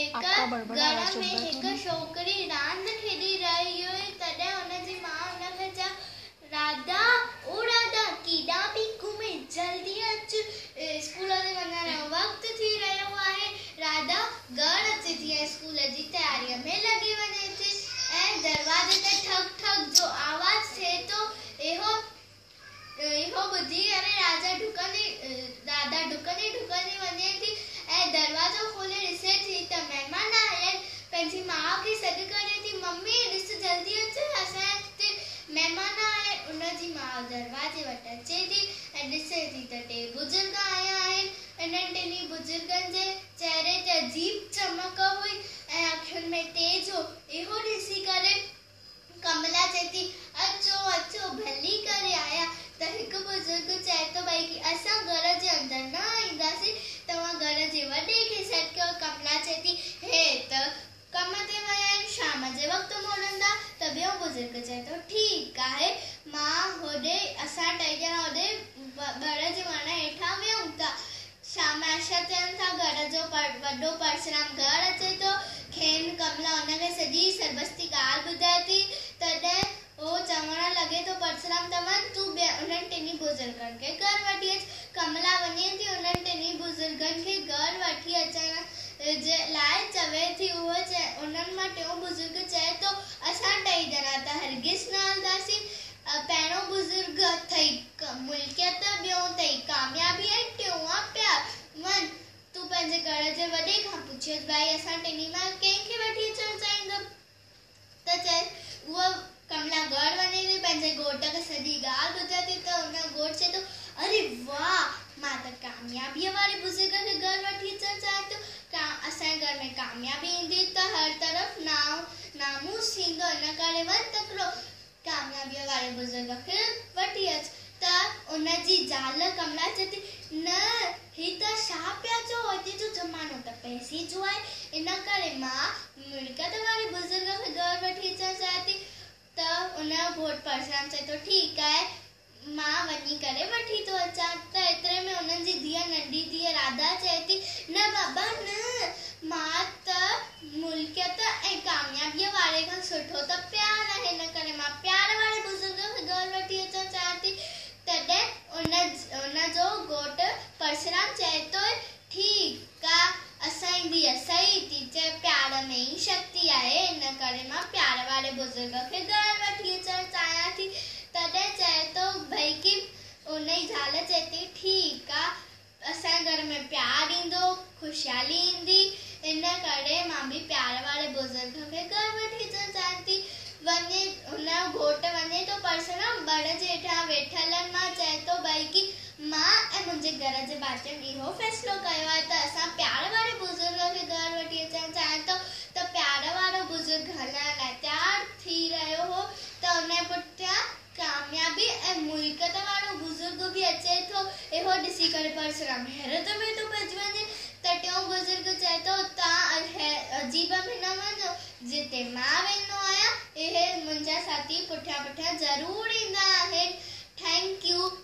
هڪ आपका बड़बड़ा گهر रहा चुप ۾ बैठो هڪ ना। ڇوڪري راند کيڏي رهي هئي، تڏهن هن جي ماءُ هن کي چيو، راڌا او راڌا، ڪيڏانهن پئي گهمين، جلدي اچ، اسڪول تي وڃڻ جو وقت ٿي رهيو آهي. راڌا گهر اچي ٿي ۽ اسڪول جي تياريء ۾ لڳي وڃي ٿي ۽ دروازي تي ٺڪ ٺڪ جو آواز ٿئي ٿو. اهو ٻڌي ڪري راجا ڊڪندي راڌا ڊڪندي ڊڪندي وڃي ٿي ۽ دروازو کولي ڏسي ٿي ته مهمان آيا آهن. پنهنجي ماءُ کي سڏ ڪري ٿي، ممي ڏس جلدي اچ، اسان جي هتي مهمان آيا آهن. ان جي ماءُ دروازي وٽ اچي ٿي ۽ ڏسي ٿي ته ٽي بزرگ آيا آهن. انهن ٽنهي بزرگن جي چهري تي عجيب چمڪ هئي ۽ اکين ۾ تيز هو. اهو ڏسي ڪري ڪملا چئي ٿي، اچو اچو، ڀلي ڪري آيا. ته هڪ بزرگ چئي ٿو ڀئي ڪي اسان گهر جي اندر نه اينداسين، توهان گهر جي وڏي کي سڏ ڪيو. ڪملا چئي ٿي، هي ته ڪم تي ويا آهن، شام جي وقت موٽندا. ته ٻيو بزرگ چئي ٿو، ٺيڪ آهي، مان هوڏي اسان ٽئي ڄڻا هوڏي بڙ جي وڻ هيٺان ويهون ٿا. شام جا ڇهه ٿين ٿا، گهر جو وڏو پرسرام گهر اچي ٿو. کين ڪملا هن کي سڄي سربستي ڳالهه ٻڌائي ٿي. تڏهن هو چوڻ لڳي ٿو، پرسرام ته وڃ تون ٻين انهن ٽنهي بزرگن کي گهر وٺي اچ. ڪملا وڃي ٿي، انهن ٽنهي بزرگن کي گهر وٺي اچڻ جي لاءِ چوي ٿي. اهو چئي انهن مان ٽيون بزرگ چئي ٿو، اسان ٽئي ڄڻا ته هرگز نه هلنداسين. پهريون بزرگ اٿئي ملڪيت، ٻيو اٿئي ڪاميابي ۽ ٽيون آ پيار. وڃ تون پنهنجي گهر جي وڏي کان پڇي اچ، ڀائي اسان ٽنهي مان ڪنهن کي وٺي اچڻ چاهيندو. ته چئي اها ڪملا گهر وڃي ٿي، پنهنجي گهوٽ کي سڄي ڳالهه ٻڌائي ٿي. ته هن گهوٽ چئي ٿو، اري واهه، مان ته ڪاميابيء واري بزرگ کي گهر وٺي اچڻ چاهيان ٿو. اسان جي گهر ۾ ڪاميابي ايندي ته هر طرف نانء ناموس ٿيندو، ان ڪري وڃ تڪڙو ڪاميابيء واري بزرگ کي وٺي اچ. ته ان جي زال ڪملا چئي ٿي، نه، هي ته ڇا پيا چئو، اڄ جو زمانو ته پئسي جو آهي، ان ڪري مان ملڪيت واري بزرگ کي گهر وٺي اچڻ چاهيان ٿي. ته ان جو گهوٽ پرسرام چئي ٿو، ٺيڪ آهي، مان وڃي ڪري وٺي ٿو اچان. ته ايتري ۾ انهن جي ڌيءَ، ننڍي ڌيءَ راڌا چئي ٿي، نه بابا نه، مان ته ملڪيت ۽ ڪاميابيء واري کان سٺو ته پيار آهي، ان ڪري مان پيار واري بزرگ کي گهر وٺي اچڻ چاهيان ٿي. تڏهن ان جو گهوٽ پرسرام چئي ٿو، ٺيڪ آ، اسان جي ڌيءَ صحيح ٿي چئي، پيار ۾ ئي شڪتي آهي، ان ڪري مان پيار واري بزرگ کي گهر وٺي اچڻ چاهيان ٿي. تڏهن چئي ٿو ڀئي ڪي ان جي زال چئي ٿي، ٺيڪ آ، اسان جي گهر ۾ پيار ايندو، خوشحالي ايندي، ان ڪري مان به پيار واري بزرگ کي گهر وٺي اچڻ چاهيان ٿي. وڃي هن جو گهوٽ وڃي ٿو پرسرام بڙ جي هيٺان ويٺلن مان چئي ٿو ڀئي ڪي مان ۽ منهنجي گهر جي ڀاتين اهو فيصلو ڪيو آهي ته اسان پيار واري بزرگ کي گهر وٺي اچڻ چاهيان ٿو. ته پيار وارو بزرگ هلڻ لاءِ تيار ٿي رهيو هو ته ان جي پٺيان ڪاميابي ۽ ملڪيت وارو بزرگ به اچي ٿو. اهو ڏسي ڪري پرسرام حيرت ۾ ٿو پئجي وڃي. ته ٽيون بزرگ چئي ٿو، توهان عجيب ۾ نه وڃو، جتي مان ويندو آهيان اهي منهنجا ساٿي پٺيان پٺيان ضرور ايندا آهن. Thank you.